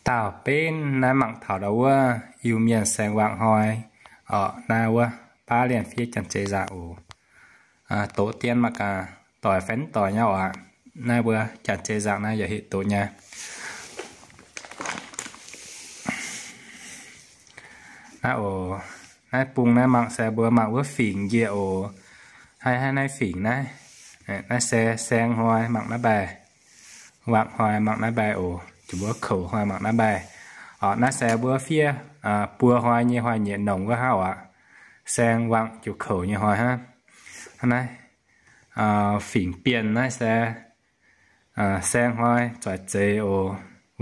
Dauh benv naaiv mangc taux ndau wuov Iu-Mienh saeng wangc hnoi, orqc, naaiv wuov baav lienh fiev janx-zei nzaangc oc. Doqc dien mangc gaax, doic fai mv doic nyei oc. Naaiv mbuo janx-zei nzaangc naaiv yaac heuc doqc nyei. Naaiv oc, naaiv bung naaiv mangc se mbuo mangc wuov fingx njiec oc. Haih, haih naaiv fingx naaiv, naaiv se saeng hnoi mangc naaiv mbaih, wangc hnoi mangc naaiv mbaih oc, jiex mbuo kouc hnoi mangc naaiv mbaih. Orqc, naaiv se mbuo fiev buo hnoi nyei hnoi-nyieqc nongc wuov hnangv oc. Saeng, wangc, jiex kouc nyei hnoi hnangv. Hnangv naaiv, fingx bienh naaiv se saeng hnoi zoix zeix oc,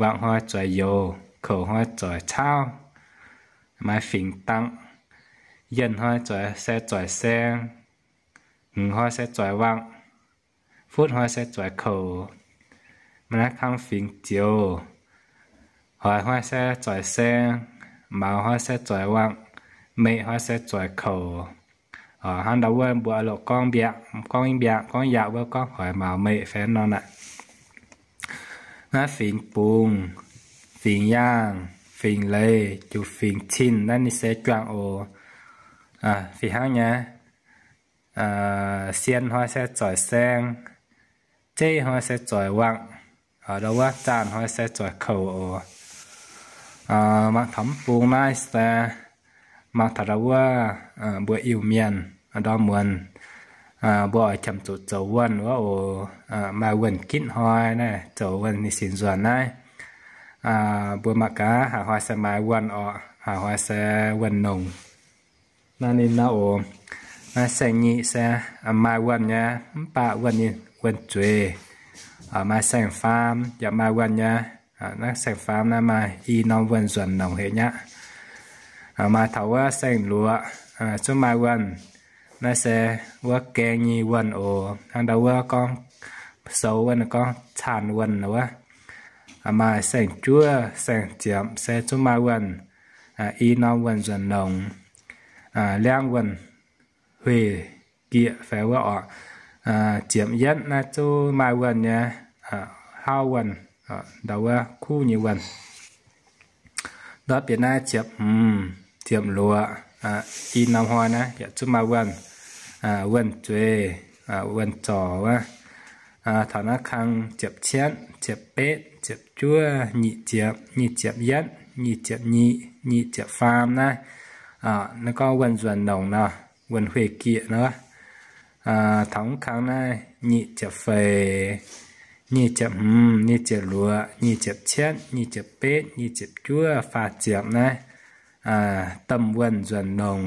wangc hnoi zoix youz, kouc hnoi zoix cauv. Maaih fingx dangh, yienh hnoi zoix, se zoix saeng, hmz hnoi se zoix wangc, futv hnoi se zoix kouc. Maaih naaiv kangv fingx zioux, hoix hnoi se zoix saeng, maux hnoi se zoix wangc, meih hnoi se zoix kouc. Hnangv ndau wuov mbuo loc gorngv mbiaqc, gorngv mbiaqc, gorngv yaac wuov gorngv hoix maux meih fai nor naaic. Naaiv fingx bungx, fingx yaangh, fingx leiz, jiex fingx cin naaiv ninh se juangc oc. Fih hnangv nyei, sien hnoi se zoix saeng, zeiv hnoi se zoix wangc, ndau wuov zaanh hnoi se zoix kouc oc. Mangc taux mv bung naaiv se mangc taux ndau wuov mbuo Iu-Mienh ndorm muonz, mbuo oix qiemx zuqc zoux wuonh wuov oc. Maaih wuonh gitv hnoi naaiv zoux wuonh ninh sin nzuonx naaiv. Mbuo mangc gaax, haaix hnoi se maaih wuonh orqc, haaix hnoi se wuonh nongc. Naaiv ninh naaiv oc, naaiv saeng-nyic se maaih wuonh nyei, mv baac wuonh ninh wuonh zueiz. Maaih saeng-faam yaac maaih wuonh nyei. Naaiv saeng-faam naaiv maaih i norm wuonh nzuonx nongc hec nyaqv. Maaih taux wuov saeng-luoqc zungv maaih wuonh. Naaiv se wuov gaeng nyei wuonh oc. Hnangv ndau wuov gorngv sou wuov gorngv caanh wuonh wuov. Maaih saeng-juov, saeng-ziepc se zungv maaih wuonh, i norm wuonh nzuonx nongc. Liangv wuonh hueic gieqc fai wuov orqc. Ziepc yietv naaiv zungv maaih wuonh nyei, hauv wuonh, ndau wuov kuv nyei wuonh. Ndortv bieqc naaiv ziepc hmz, ziepc luoqc, i norm hnoi naaiv yaac zungv maaih wuonh, wuonh zueiz, wuonh zorc wuov. Taux naaiv kang ziepc cietv, ziepc betv, ziepc juov, nyic ziepc, nyic ziepc yietv, nyic ziepc nyic, nyic ziepc faam naaiv, naaiv gorngv wuonh nzuonx nongc nor, wuonh hueic gieqc nor. Taux mv kang naaiv nyic ziepc feix, nyic ziepc hmz, nyic ziepc luoqc, nyic ziepc cietv, nyic ziepc betv, nyic ziepc juov, faah ziepc naaiv, domh wuonh nzuonx nongc,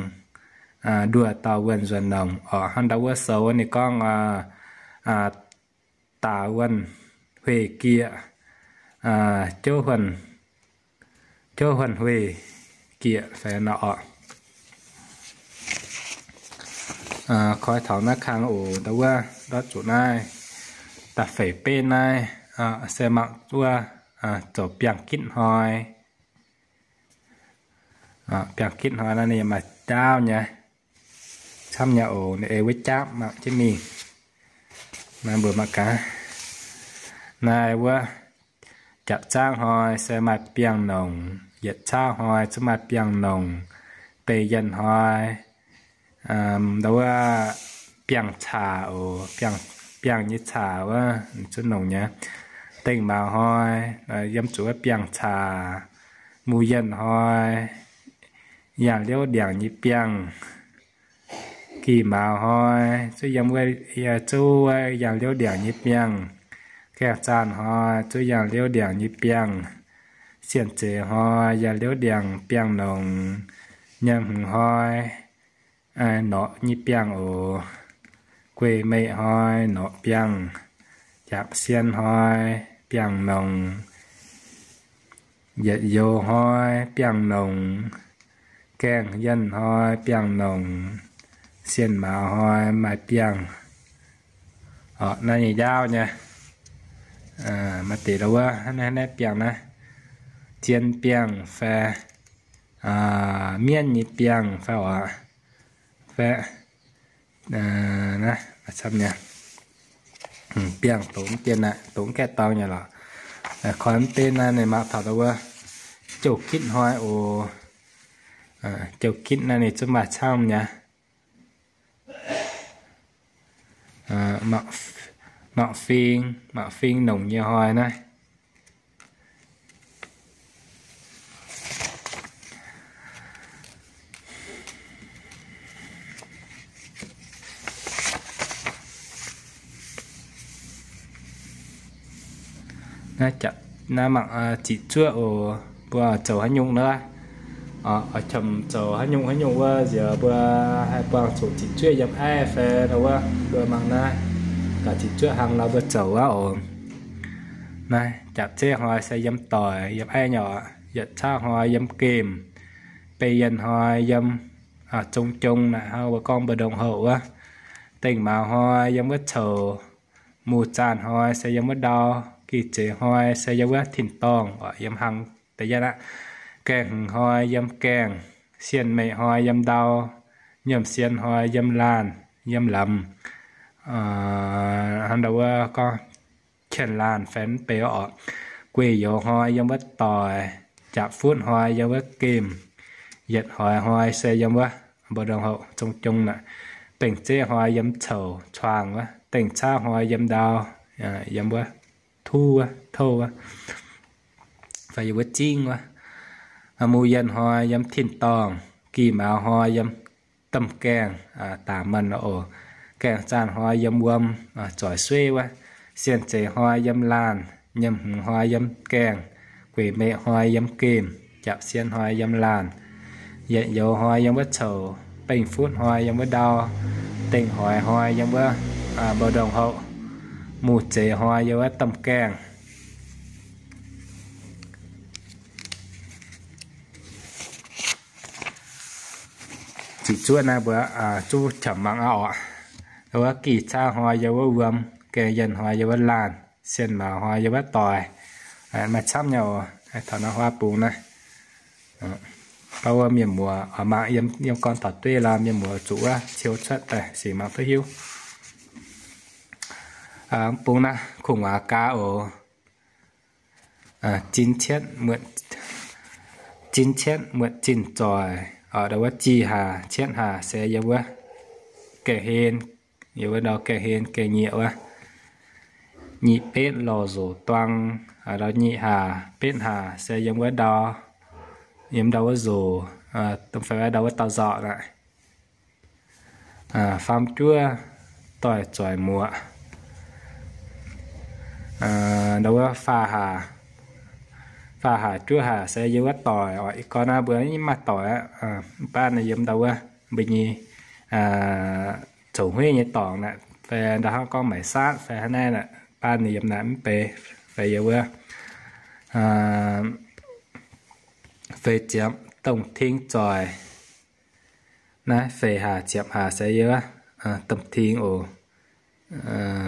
nduoh dauh wuonh nzuonx nongc orqc. Hnangv ndau wuov sou ninh gorngv daaix wuonh hueic gieqc, jouv huonh, jouv huonh hueic gieqc fai nor orqc. Koi taux naaiv kang oc, ndau wuov ndortv zuqc naaiv da'feix betv naaiv se mangc wuov zoux biangh gitv hnoi. Biangh gitv hnoi naaiv ninh maaih jaauv nyei, camv nyei oc. Ninh ei wuov jaapv mangc jienv mingh. Naaiv mbuo mangc gaax, naaiv wuov japc zaangv hnoi se maaih biangh nongc, yietc cauv hnoi zungv maaih biangh nongc, deix yienh hnoi ndau wuov biangh caax oc, biangh nyei caax wuov zungv nongc nyei. Dengh mauz hnoi yiem zuqc wuov biangh caax. Mu yienh hnoi yangh liouv ndiangx nyei biangh. Gih mauz hnoi zungv yiem wuov, zungv wuov yangh liouv ndiangx nyei biangh. Gaengh zaanh hnoi zungv yangh liouv ndiangx nyei biangh. Sienh zeix hnoi yangh liouv ndiangx biangh nongc. Nyiemc hmz hnoi norqc nyei biangh oc. Guei meic hnoi norqc biangh. Japc sien hnoi biangh nongc. Yietc youz hnoi biangh nongc. Gaengh yienh hnoi biangh nongc. Sienh mauz hnoi maaih biangh. Orqc, naaiv nyei njaauv nyei. Maaih deix ndau wuov naaiv, naaiv biangh naaiv, zien biangh fai mienv nyei biangh fai orqc, fai naaiv camv nyei. Biangh doqc mv dien naaiv, doqc mv gaengh dorng nyei lorqc. Koi mv deix naaiv ninh mangc taux ndau wuov Jouv gitv hnoi oc. Jouv gitv naaiv ninh zungv maaih camv nyei. Mangc fing, mangc fing nongc nyei hnoi naaiv. Naaiv mangc ziqc zuoqv oc. Mbuo zoux haaix nyungc nor, oix qiemx zoux haaix nyungc haaix nyungc wuov nziex mbuo haih buangh zuqc ziqc zuoqv yiem aiv fai nor wuov, mbuo mangc naaiv. Gaax ziqc zuoqv hlang nor mbuo zoux wuov oc. Naaiv japc zeiv hnoi se yiem doic, yiem aiv nyei oc. Yietc caqv hnoi yiem gemh. Beiv yienh hnoi yiem zong jong naaic, hnangv mbuo gorngv mbu'ndongx houc wuov. Dengh mauz hnoi yiem wuov coux. Muh zaanh hnoi se yiem wuov ndau. Gih zeiz hnoi se yiem wuov tin-dorngh, yiem hlang da'yietv aqv. Gaengh hmz hnoi yiem gaengh. Sienh meic hnoi yiem ndau. Nyiemc sien hnoi yiem laanh, yiem lamz. Hnangv ndau wuov gorngv qienh laanh fai mv bei oc. Gueiv youz hnoi yiem wuov doic. Japc futv hnoi yiem wuov gemh. Yietc hoix hnoi se yiem wuov mbu'ndongx houc, zong jong naaic. Dengh zeiv hnoi yiem coux, cuangx wuov. Dengh caqv hnoi yiem ndau, yiem wuov tuv wuov, touv wuov, fai yiem wuov zingv wuov. Muh yienh hnoi yiem tin-dorngh. Gih mauz hnoi yiem domh gaengh, daaih manh oc. Gaengh zaanh hnoi yiem wuom, zoix sueiv wuov. Sienh zeiz hnoi yiem laanh. Nyiemc hmz hnoi yiem gaengh. Gueiv meic hnoi yiem gemh. Japc sien hnoi yiem laanh. Yietc youz hnoi yiem wuov coux. Bengh futv hnoi yiem wuov ndau. Dengh hoix hnoi yiem wuov mbu'ndongx houc. Muh zeiz hnoi yiem wuov domh gaengh. Ziqc zuoqv naaiv mbuo zuqc qiemx mangc aqv oc. Wuov gih caqv hnoi yiem wuov wuom, gaengh yienh hnoi yiem wuov laanh, sienh mauz hnoi yiem wuov doic. Maaih camv nyei oc. Taux naaiv huaav bung naaiv, gorngv wuov mienh muoz mangc yiem gorn taux dueiv lorh, mienh muoz zuqc wuov ciou cuotv daaih sic mangc duqv hiuv. Bung naaiv kungx waac gaax oc. Zinh cietv muotc zinh zoih, ndau wuov jih hlaax cietv hlaax se yiem wuov gaengh hlen, yiem wuov ndau gaengh hlen gaengh nyieqc wuov. Nyic betv lorh nzoc duang, ndau nyic hlaax betv hlaax se yiem wuov ndau, yiem ndau wuov nzoc, fai ndau wuov dauh nzorqc naaic. Faam juov doix-zoih muoqc, ndau wuov faah hlaax, faah hlaax juov hlaax se yiem wuov doic oc. Ih gorn naaiv mbuo mv maaih doic aqv. Mv baac naaiv yiem ndau wuov mbuo nyei zoux hueiv nyei dorngx naaic, fai ndau hnangv gorngv maaic saatv fai hnangv naaiv naaic, baav ninh yiem naaic mv bei, fai yiem wuov feix ziepc dongh ting zoih. Naaiv feix hlaax ziepc hlaax se yiem wuov domh ting oc.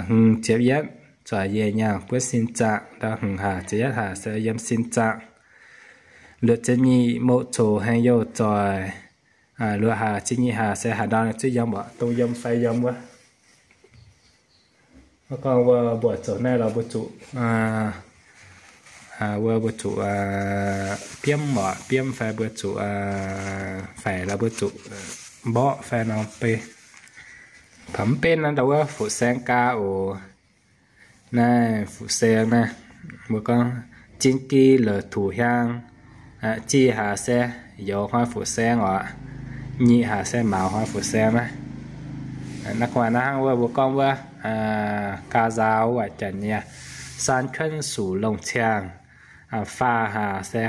Hmz ziepc yietv zoih yie nyaangh buov sin zaangc, ndau hmz hlaax ziepc yietv hlaax se yiem sin zaangc. Luoqc ziepc nyeic moqc coc haengh youh zoih. Luoqc hlaax ziepc nyeic hlaax se haaix ndau ninh zuqv yiem oc, dongh yiem fai yiem wuov. Gorngv wuov mbuo zoux naaiv lorh mbuo zuqc, wuov mbuo zuqc biomv oc, biomv fai mbuo zuqc faix lorh mbuo zuqc mborqv fai nor beiv. Taux mv benv naaiv ndau wuov fuqv saeng gaax oc. Naaiv fuqv saeng naaiv, mbuo gorngv jin gi la'tuqc hiaang, jih hlaax se youz hnoi fuqv saeng oc. Nyic hlaax se mauz hnoi fuqv saeng naaiv. Naaiv gu'nguaaic naaiv hnangv wuov mbuo gorngv wuov, gaa nzaaux wuov janx nyei, san kuonv suqc longh ciangh, faah hlaax se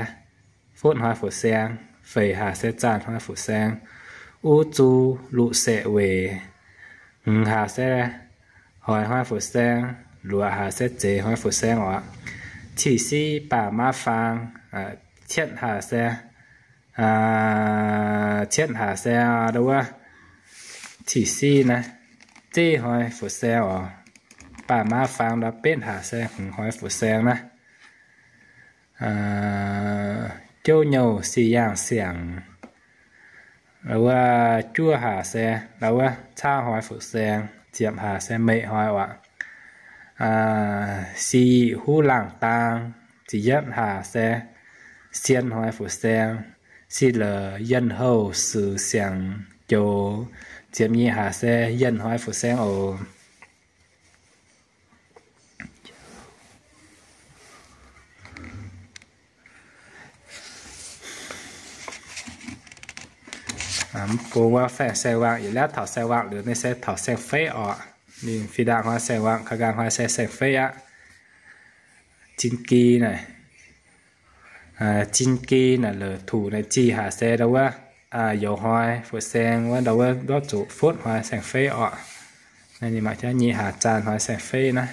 futv hnoi fuqv saeng, feix hlaax se zaanh hnoi fuqv saeng, uv zu luqc saeqv weic, hmz hlaax se hoix hnoi fuqv saeng, luoqc hlaax se zeix hnoi fuqv saeng oc. Ciqv siv baac maav faang, cietv hlaax se, cietv hlaax se ndau wuov ciqv siv naaiv, zeiv hnoi fuqv saeng oc. Baac maav faang ndau betv hlaax se hmz hnoi fuqv saeng naaiv. Jouv nyouh si yaangh siangx, wuov juov hlaax se ndau wuov caqv hnoi fuqv saeng, ziepc hlaax se meic hnoi oc. Si yic huv laangh daang, ziepc yietv hlaax se sien hnoi fu-saeng, si le yienh houh suic siangx joux ziepc nyeic hlaax se yienh hnoi fu-saeng oc. Mv bung wuov faengh saeng-wangh yietc liuz taux saeng-wangh liuz naaiv se taux saeng-feiv orqc. Ninh fih ndaangc hnoi saeng-wangh, ka'nqaang hnoi se saeng-feiv aqv. Jin gi naaic, jin gi naaic la'tuc naaic zih hlaax se ndau wuov youz hnoi fu-saeng wuov ndau wuov ndortv zuqc futv hnoi saeng-feiv orqc. Naaiv ninh mangc jaax nyeic hlaax zaanh hnoi saeng-feiv naaiv.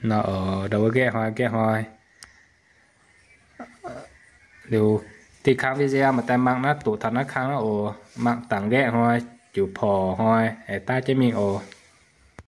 Nor oc, ndau wuov nqaeqv hnoi, nqaeqv hnoi. Liuz, dinh kang video maaih daaih mangc naaiv doqc taux naaiv kang naaiv oc. Mangc dangc nqaeqv hnoi, jiuc porc hnoi, aengx daav jienv mingh oc.